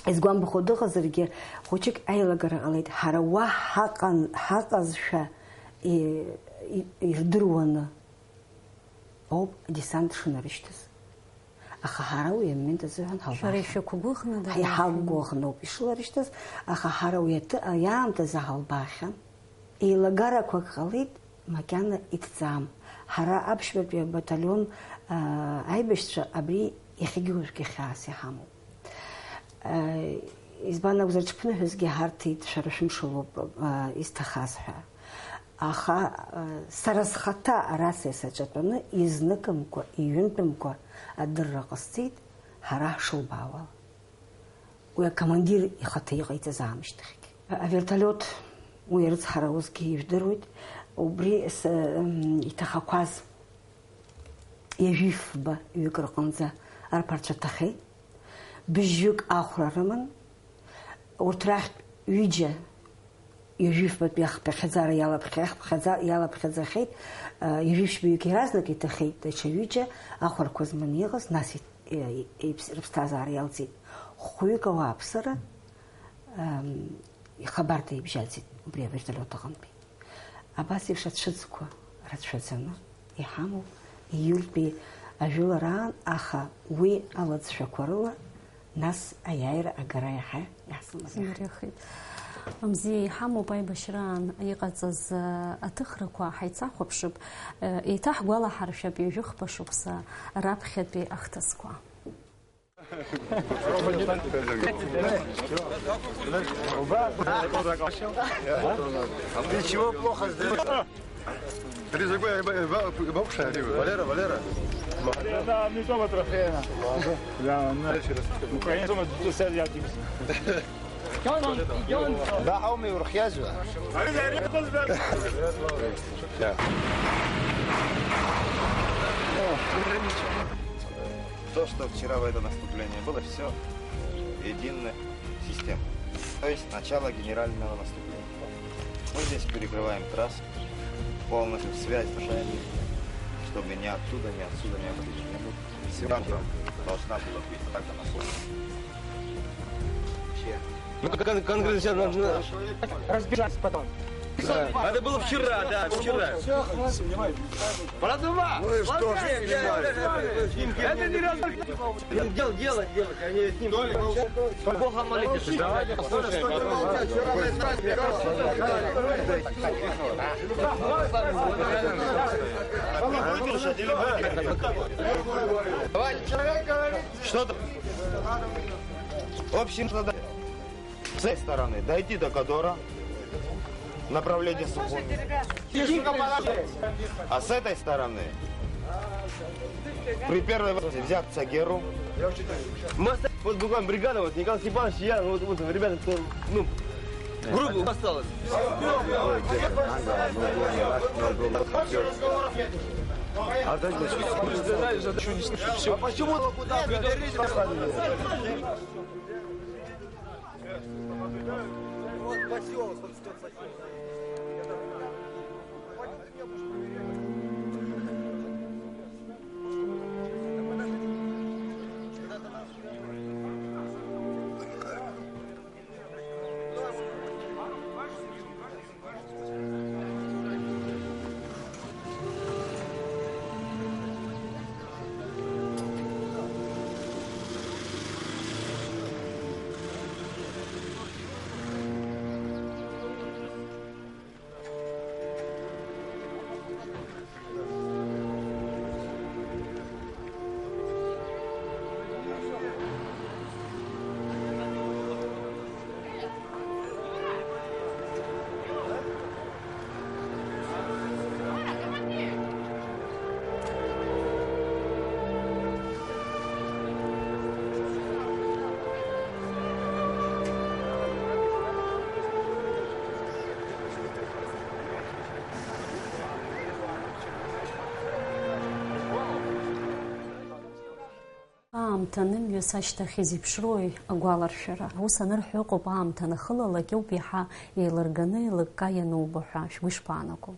изгәамԥхо дыҟазаргьы, хәыҷык аилагара ҟалеит. Ҳара уа ҳаҟан, ҳаҟазшәа и-, и-, ирдыруаны ауп адесант шынарышьҭыз. Аха ҳара уи амомент азыҳәан Шәара ҳалбаахьан. Ишәықәгәыӷны дара Ҳа-, иҳақәгәыӷноуп ишыларышьҭыз, аха ҳара уи аҭы-, аамҭазы ҳалбаахьан. Еилагарақәак ҟалеит, макьана иҭҵаам. Ҳара аԥшьбатәи абаталион, аа, аибашьцәа абри иахьагьы уажәгьы хьаас иҳамоуп. Э, избан акәзар, ҽԥныҳәасгьы ҳарҭеит, шәара шәымшалоуп, э, изҭахаз ҳәа. Аха, э, сара схаҭа ара са исаҿатәаны, изныкымкәа, иҩынтәымкәа адырра ҟасҵеит, ҳара ҳшылбаауала. Уи акомандир ихаҭа иҟаиҵаз аамышьҭахьгьы. Авертолиот уи арыцҳара усгьы ижәдыруеит, убри с-, м, иҭахақәаз ҩажәи фба ҩык рҟынӡа арԥарцәа ҭахеит. Быжьҩык ахәра рыман. Урҭ рахьтә ҩыџьа ҩажәи фбатәи ахԥахьаӡара иалаԥхьа-, ахԥхьаӡа-, иалаԥхьаӡахьеит. Ҩажәи ԥшьба ҩык иаразнак иҭахеит, даҽа ҩыџьа ахәарқәа зманы иҟаз, нас ит-, и-, иԥс-, рыԥсҭазаара иалҵит. Хәҩык ауааԥсыра, ам, ихабарҭа ибжьаӡит убри авертолиот аҟынтәи. Абас еиԥш ацәыӡқәа рацәаӡаны иҳамоуп ииультәи ажәылараан, аха уи алыҵшәақәа рыла нас аиааира агара иаҳа иаҳзымариахеит. Зымариахеит. Мзиа иҳамоуп аибашьраан иҟаҵаз, э, аҭыхрақәа ҳаицахәаԥшып, э, еиҭаҳгәалаҳаршәап ҩажәи хԥа шықәса раԥхьатәи ахҭысқәа. Ты чего плохо сделал? Ты же такой, э, э, э, бабушка, э, Валера, Валера. Да, не то трофея. Да, на. Ну, конечно, мы тут все взяли. Да, а у меня в руках. Да. То, что вчера в это наступление было, все единая система. То есть начало генерального наступления. Мы здесь перекрываем трассу, полностью связь нарушаем, чтобы ни оттуда, ни отсюда, ни оттуда не было. Все должна была быть атака на флот. Ну, как кон-, конкретно сейчас нужно разбежаться потом. Да. Надо было вчера, да, вчера. Все, хватит. Братва! Ну и что ж снимать? Это не раз. Дело, дело, дело, они с ним. Бога молитесь. Давайте послушаем. Давайте, человек говорит. Что там? Общим задачам. С этой стороны дойти до Кодора, направление Сухуми. А с этой стороны при первой возможности взять Цагеру. Мы оста-, вот буквально бригада, вот Николай Степанович, я, вот, вот ребята, кто, ну, грубо осталось. А почему? Вот посёлок, вот что посёлок. Ҭаны мҩас ашьҭахь изеиԥшроуи агәаларшәара? Ус анырҳәо ыҟоуп, аамҭа анахылалак иоуп иаҳа еилырганы, еилыкка ианубо ҳәа. Шәгәы ишԥаанаго?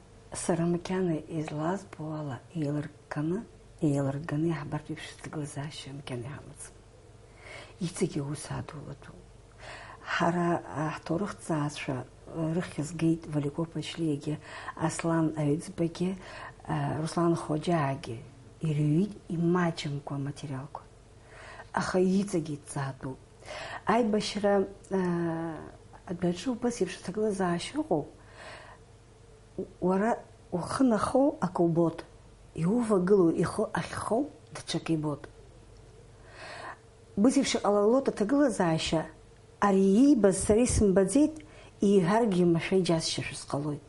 Сара макьана излазбо ала, еилырганы, еилырганы иаҳбартә еиԥш аҭагылазаашьа макьана иҳамаӡам. Иҵегьы аус адулатәуп. Ҳара, а, ҳҭоурыхҭҵаацәа, а, рыххь згеит Валиков Ԥачлиагьы, Аслан Аҩӡбагьы, а, Руслан Хоџьаагьы ирыҩит имаҷымкәа аматериалқәа. Аха иҵегь иҭҵаатәуп. Аибашьра, аа, адәаҿы убас еиԥш аҭагылазаашьа ыҟоуп. Уара ухы нахоу акы убот, иувагылоу ихы ахьхоу даҽакы ибот. Убас еиԥш иҟалалоит аҭагылазаашьа, ари иибаз сара исымбаӡеит, иҳәаргьы машәа иџьасшьашәа сҟалоит.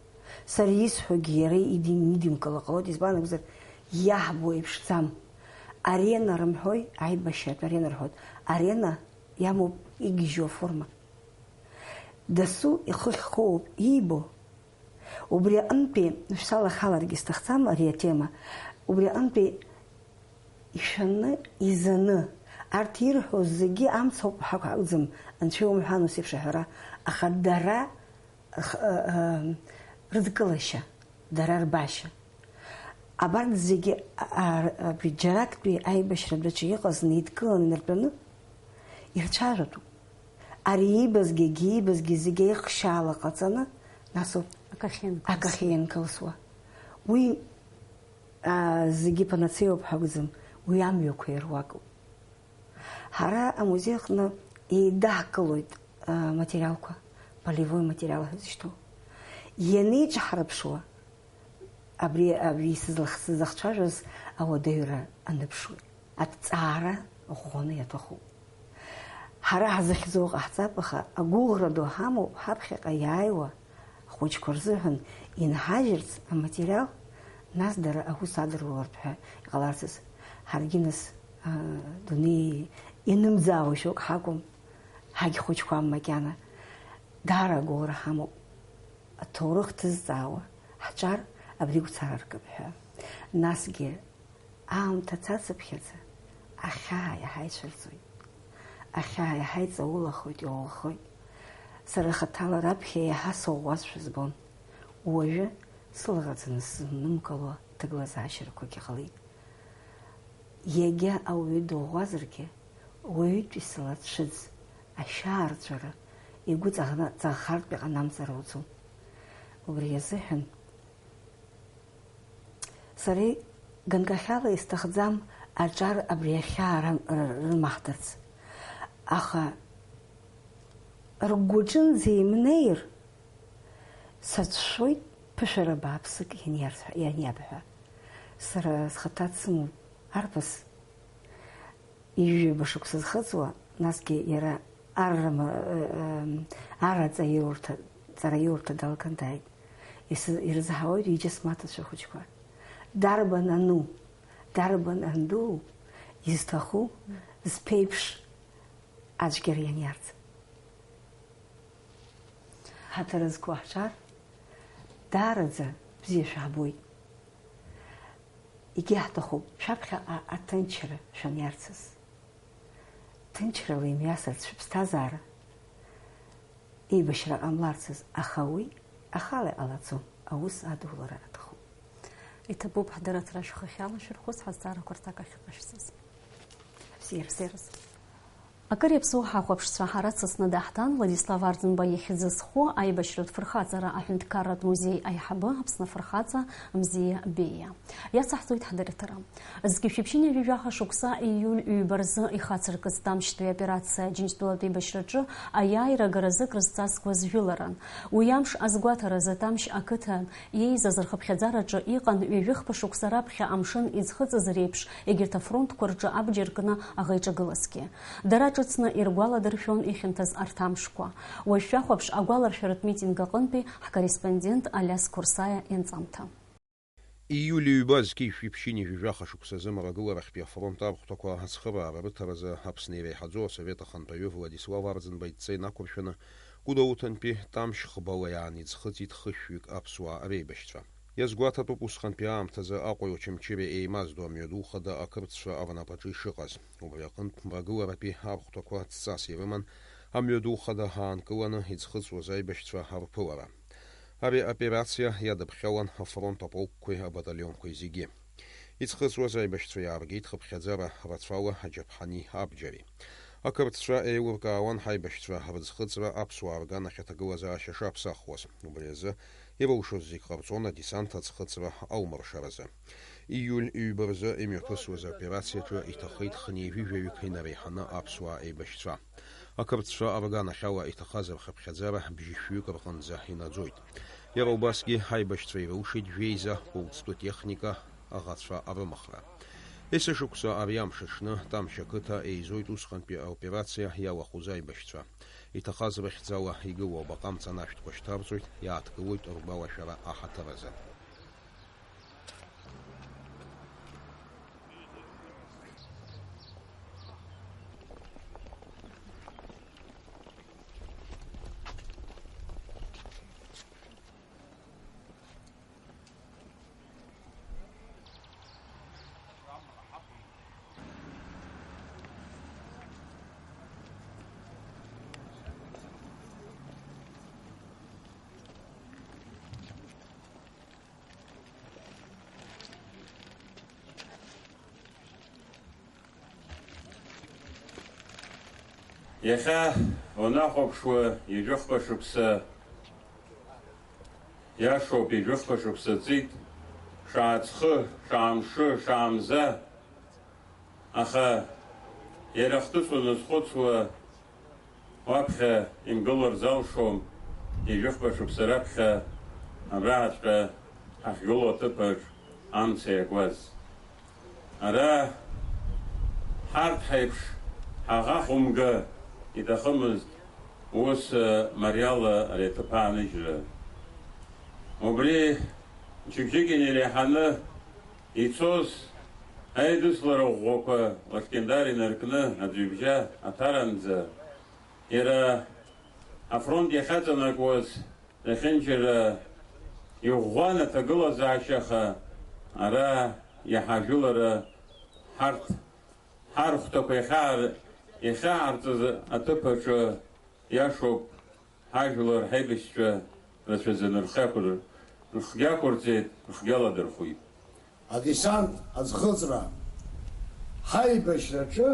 Сара исҳәогьы иара идим-, идимкыло ҟалоит, избан акәзар, иаҳбо еиԥшӡам. Арена рымҳәои, аибашьратә арена рҳәоит. Арена иамоуп игьежьуа форма. Дасу ихы ахьхоуп иибо. Убри аҟынтәи, шәсалахаларгьы сҭахӡам ари атема, убри аҟынтәи ишәаны, изаны, арҭ ирҳәо зегьы амц ауп ҳәа акәӡам, анцәа иумҳәан ус еиԥш аҳәара, аха дара х-, ы, ы, рыдкылашьа, дара рбашьа. Абарҭ зегьы, а, а, абри џьарактәи аибашьра адәаҿы иҟаз неидкыланы инартәаны ирцәажәатәуп. Ари иибазгьы, егьи иибазгьы зегьы еихшьаала ҟаҵаны, нас ауп Акы ахьынкылсуа. Акы ахьынкылсуа. Уи, а, зегьы панацеиоуп ҳәа акәӡам, уи амҩақәа ируакуп. Ҳара амузеи аҟны еидаҳкылоит, а, материалқәа, полевой материал ҳәа зышьҭоу. Ианеиҿаҳарԥшуа, абри, абри сызлах-, сызлахцәажәоз ауадаҩра аныԥшуеит. Аҭҵаара ӷәӷәаны иаҭахуп. Ҳара ҳзыхьӡо ҟаҳҵап, аха агәыӷра ду ҳамоуп ҳаԥхьаҟа иааиуа ҳхәыҷқәа рзыҳәан инҳажьырц аматериал, нас дара аус адыруалартә ҳәа иҟаларц азы. Ҳаргьы нас, аа, дунеи ианымӡаауа шьоук ҳакәым, ҳагьхәыҷқәам макьана. Даара агәыӷра ҳамоуп. Аҭоурых ҭызҵаауа ҳҿар абри гәцараркып ҳәа. Насгьы аамҭа цацыԥхьаӡа ахьаа иаҳа ицәырҵуеит. Ахьаа иаҳа иҵаулахоит, иӷәӷәахоит. Сара хаҭала раԥхьа иаҳа сыӷәӷәазшәа збон. Уажәы сылаӷырӡ анысзыннымкыло аҭагылазаашьарақәагьы ҟалеит. Иагьа ауаҩы дыӷәӷәазаргьы, уаҩытәыҩсала дшыӡ, ашьаарҵәыра, игәы ҵаӷна-, ҵаӷхартә иҟанамҵар ауӡом. Убри азыҳәан сара ганкахьала исҭахӡам аҿар абри ахьаа рам-, р-, рымаҳдарц. Аха ргәаҿынӡа имнеир, сацәшәоит ԥышәара бааԥсык ианиарц-, ианиабҳәа. Сара схаҭа дсымоуп, арԥыс ҩажәаба шықәса зхыҵуа, насгьы иара аррама, ы, ы, араҵаиурҭа, ҵараиурҭа далган дааит. Исыз-, ирызҳауеит ҩыџьа смаҭацәа хәыҷқәа. Дарбан ану, дарбан анду, изҭаху, зԥеиԥш ацәгьара ианиарц. Ҳаҭыр зқәу ҳҿар даараӡа бзиа шәаабоит. Егьи ҳҭахуп шәаԥхьаҟа аҭынчра шәаниарцаз. Ҭынчрала имҩасырц шәыԥсҭазаара, еибашьра ҟамларцаз, аха уи ахала иҟалаӡом, аус адулара аҭахуп. Иҭабуп ҳдырраҭара шәхахьала шәырхәыц, ҳазҵаарақәа рҭак ахьыҟашәҵаз. Бзиараз. Бзиараз. Акыр иаԥсоу ҳахәаԥшцәа ҳара дсасны даҳҭан Владислав Арӡынба ихьӡ зху аибашьратә фырхаҵара аҳәынҭқарратә музеи аиҳабы Аԥсны афырхаҵа Мзиа Беиа. Иацаҳҵоит ҳдырраҭара. Зқьи жәшәи ԥшьынҩажәи жәаха шықәса ииуль ҩба рзы ихацыркыз Тамшьтәи аоперациа Џьынџьтәылатә еибашьраҿы аиааира агаразы крызҵазкуа зжәыларан. Уи амш азгәаҭаразы Тамшь ақыҭан иеизаз рхыԥхьаӡараҿы иҟан ҩажәихԥа шықәса раԥхьа амшын иӡхыҵыз реиԥш егьырҭ афронтқәа рҿы абџьар кны аӷа иҿагылазгьы. Дара ҿыцны иргәаладыршәон ихьанҭаз арҭ амшқәа. Уажә шәахәаԥш агәаларшәаратә митинг аҟынтәи ҳкорреспондент Алиас Қорсаиа ианҵамҭа. Ииуль ҩба зқьи жәшәи ԥшьынҩажәи жәаха шықәсазы Мрагыларахьтәи афронт архәҭақәа ацхыраара рыҭаразы Аԥсны иреиҳаӡоу асовет ахантәаҩы Владислав Арӡынба идҵа инақәыршәаны Гәдоуҭантәи Тамшь ӷбала иаан иӡхыҵит хышәҩык аԥсуаа реибашьцәа. Иазгәаҭатәуп усҟантәи аамҭазы Аҟәеи Очамчыреи еимаздо амҩаду хада ақырҭцәа рнапаҿы ишыҟаз. Убри аҟынтә мрагыларатәи архәҭақәа ҵҵас ирыман, амҩаду хада аанкыланы иӡхыҵуаз аибашьцәа рԥылара. Ари аоперациа иадыԥхьалан афронт аполкқәеи абаталионқәеи зегьы. Иӡхыҵуаз аибашьцәа иааргеит хыԥхьаӡара рацәала аџьаԥҳани абџьари. Ақырҭцәа еилыркаауан ҳаибашьцәа рыӡхыҵра аԥсуаа рганахь аҭагылазаашьа шаԥсахуаз. Убри азы ирылшоз зегь ҟарҵон адесант аӡхыҵра аумыршаразы. Ииуль ҩба рзы имҩаԥысуаз аоперациаҿы иҭахеит хынҩажәи жәаҩык инареиҳаны аԥсуаа еибашьцәа. Ақырҭцәа рганахьала иҭахаз рхыԥхьаӡара бжьышәҩык рҟынӡа инаӡоит. Иара убасгьы аибашьцәа ирылшеит жәеиза полцтәы техника аӷацәа рымхра. Есышықәса ари амш аҽны Тамшь ақыҭа еизоит усҟантәи аоперациа иалахәыз аибашьцәа. Иҭахаз рыхьӡала игылоу абаҟа амҵанашәҭқәа шьҭарҵоит, иааҭгылоит ргәалашәара аҳаҭыразы. Иахьа унахәаԥшуа ҩажәихәба шықәса, иашоуп, ҩажәихәба шықәса ҵит, шааҵхы, шаамшы, шаамза, аха иара ахҭыс уаназхәыцуа, уаԥхьа имгылар залшом, ҩажәихәба шықәса раԥхьа абраҟаҵәҟьа ҳахьгылоу аҭыԥаҿ амца иакуаз. Ара ҳарҭ ҳаиԥш ҳаӷа хәымга иҭахымызт ус мариала ари аҭыԥ ааныжьра. Убри мчыбжьык инеилеиҳаны ицоз аидыслара ӷәӷәақәа Лашькьындар инаркны аӡҩыбжьа аҭаранӡа, иара афронт иахьаҵанакуаз зехьынџьара иӷәӷәан аҭагылазаашьа, аха ара иаҳа ажәылара ҳарҭ, ҳархәҭақәа иахьаар-, иахьаҳарҵаз аҭыԥ аҿы иашоуп, ҳажәлар, ҳаибашьцәа рацәаӡаны рхы ақәыр-, рыхгьы ақәырҵеит, рыхгьы аладырхәит. Адесант аӡхыҵра ҳаибашьраҿы,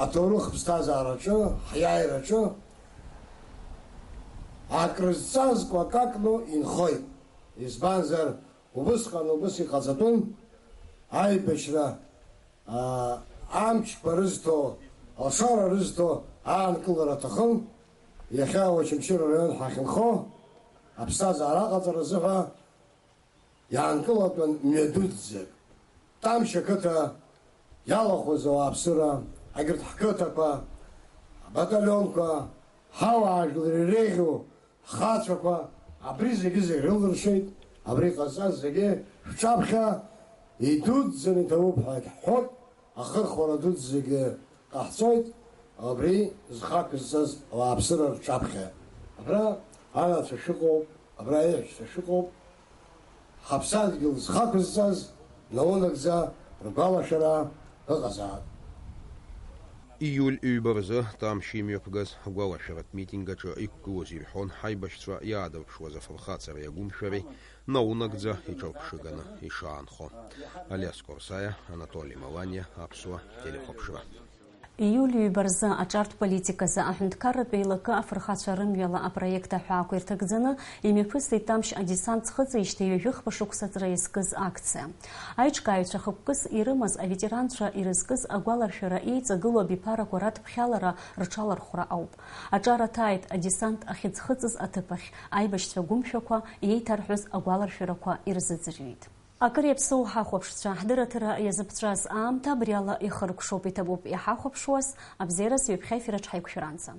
аҭоурых ԥсҭазаараҿы, ҳиааираҿы акрызҵазкуа акакәны инхоит. Избанзар, убысҟан убыс иҟаҵатәын, аибашьра, аа, амчқәа рызҭо, алшара рызҭо аанкылара аҭахын. Иахьа Очамчыра араион ҳахьынхо, аԥсҭазаара аҟаҵаразы ҳәа иаанкылатәын мҩа дуӡӡак. Тамшь ақыҭа иалахәыз ауааԥсыра, егьырҭ ҳқыҭақәа, абаталионқәа, ҳауаажәлар иреиӷьу ҳхацәақәа, абри зегьы-зегь рылыршеит, абри иҟазҵаз зегьы шәҿаԥхьа идуӡӡаны иҭабуп ҳәа ҳҳәоит. Ахырхәара дуӡӡагьы ҟаҳҵоит, абри зхы ақәызҵаз ауааԥсыра рҿаԥхьа. Абра анацәа шәыҟоуп, абра аиҳәшьцәа шәыҟоуп, ҳаԥсадгьыл зхы ақәызҵаз наунагӡа ргәалашәара ыҟазаап. Ииуль ҩба рзы Тамшь имҩаԥгаз агәалашәаратә митинг аҿы иқәгылоз ирҳәон ҳаибашьцәа иаадырԥшуаз афырхаҵареи агәымшәареи, наунагӡа иҿырԥшыганы ишаанхо. Алиас Корсаиа, Анатоли Маланиа, Аԥсуа телехәаԥшра. Ииуль ҩба рзы аҿартә политиказы аҳәынҭқарратә еилакы афырхацәа рымҩала апроект аҳәаақәа ирҭагӡаны имҩаԥысит Тамшь адесант ӡхыҵижьҭеи ҩажәихәба шықәса аҵра иазкыз акциа. Аиҿкааҩцәа хықәкыс ирымаз аветеранцәа ирызкыз агәаларшәара еиҵагылоу абиԥарақәа радԥхьалара рҽалархәра ауп. Аҿар аҭааит адесант ахьыӡхыҵыз аҭыԥ ахь, аибашьцәа гәымшәақәа иеиҭарҳәоз агәаларшәарақәа ирзыӡырҩит. Акыр иаԥсоу ҳахәаԥшцәа, ҳдырраҭара иазыԥҵәаз аамҭа абриала ихыркәшоуп, иҭабуп иҳахәаԥшуаз, абзиараз ҩаԥхьа ефир аҿы ҳаиқәшәаранӡа.